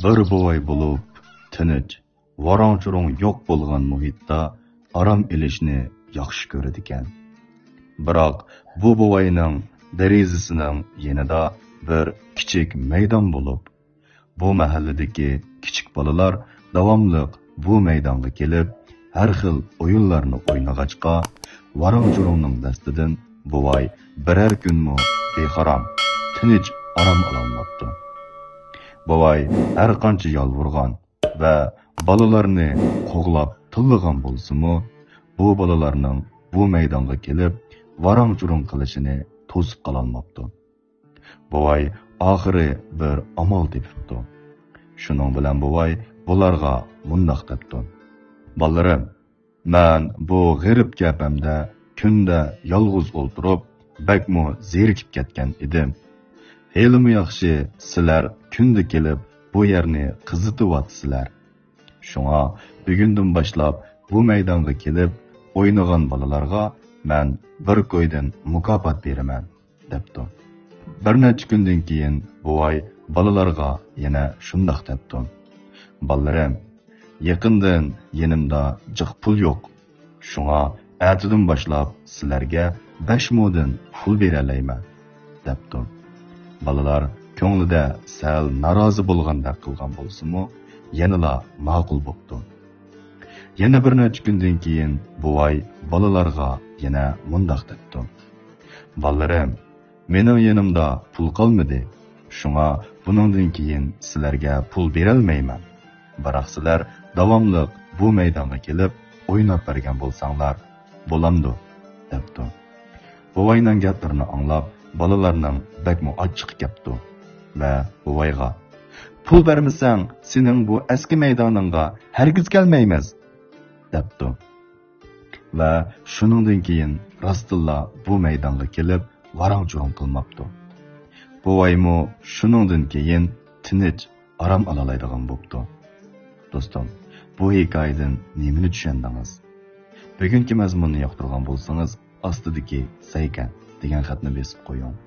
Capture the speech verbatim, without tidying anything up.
بىر بوۋاي بولۇپ، تىنچ، ۋاراڭ-چۇرۇڭ يوق بولغان مۇھىتتا ئارام ئېلىشنى ياخشى كۆرىدىكەن. بىراق بۇ بوۋاينىڭ دېرىزىسىنىڭ يېنىدا بىر كىچىك مەيدان بولۇپ، بۇ مەھەللىدىكى كىچىك بالىلار داۋاملىق بۇ مەيدانغا كېلىپ، ھەر خىل ئويۇنلارنى ئوينىغاچقا، ۋاراڭ-چۇرۇڭنىڭ دەستىدىن بوۋاي بىرەر كۈنمۇ بىخارام، تىنچ ئارام ئالالماپتۇ. بوۋاي ھەر قانچە يالۋۇرغان ۋە بالىلارنى قوغلاپ تىللىغان بولسىمۇ، بۇ بالىلارنىڭ بۇ مەيدانغا كېلىپ ۋاراڭ-چۇرۇڭ قىلىشىنى توسۇپ قالالماپتۇ. بوۋاي ئاخىرى بىر ئامال تېپىپتۇ. شۇنىڭ بىلەن بوۋاي بۇلارغا مۇنداق دەپتۇ: «بالىلىرىم، مەن بۇ غېرىب كەپەمدە كۈندە يالغۇز ئولتۇرۇپ، بەكمۇ زېرىكىپ كەتكەن ئىدىم. ھېلىمۇ ياخشى، سىلەر كۈندە كېلىپ بۇ يەرنى قىزىتىۋاتىسىلەر. شۇڭا بۈگۈندىن باشلاپ بۇ مەيدانغا كېلىپ ئوينىغان بالىلارغا مەن بىر كويدىن مۇكاپات بېرىمەن» دەپتۇ. بىر نەچچە كۈندىن كېيىن بوۋاي بالىلارغا يەنە شۇنداق دەپتۇ: «بالىلىرىم، يېقىندىن يېنىمدا جىق پۇل يوق. شۇڭا ئەتىدىن باشلاپ سىلەرگە بەش مودىن پۇل بېرەلەيمەن» دەپتۇ. بالىلار كۆڭلىدە سەل نارازى بولغاندەك قىلغان بولسىمۇ، يەنىلا ماقۇل بوپتۇ. يەنە بىر نەچچە كۈندىن كېيىن بوۋاي بالىلارغا يەنە مۇنداق دەپتۇ: «بالىلىرىم، مېنىڭ يېنىمدا پۇل قالمىدى. شۇڭا بۇنىڭدىن كېيىن سىلەرگە پۇل بېرەلمەيمەن. بىراق سىلەر داۋاملىق بۇ مەيدانغا كېلىپ ئويناپ بەرگەن بولساڭلار بولامدۇ؟» دەپتۇ. بوۋاينىڭ گەپلىرىنى ئاڭلاپ، بالىلارنىڭ بەكمۇ ئاچچىقى كەپتۇ ۋە بوۋايغا: «پۇل بەرمىسەڭ، سېنىڭ بۇ ئەسكى مەيدانىڭغا ھەرگىز كەلمەيمىز» دەپتۇ. ۋە شۇنىڭدىن كېيىن راستتىنلا بۇ مەيدانغا كېلىپ ۋاراڭ-چۇرۇڭ قىلماپتۇ. بوۋايمۇ شۇنىڭدىن كېيىن تىنچ ئارام ئالالايدىغان بوپتۇ. دوستۇم، بۇ ھېكايىدىن نېمىنى چۈشەندىڭىز؟ بۈگۈنكى مەزمۇننى ياقتۇرغان بولسىڭىز، ئاستىدىكى سەيكە دېگەن خەتنى بېسىپ قويۇڭ.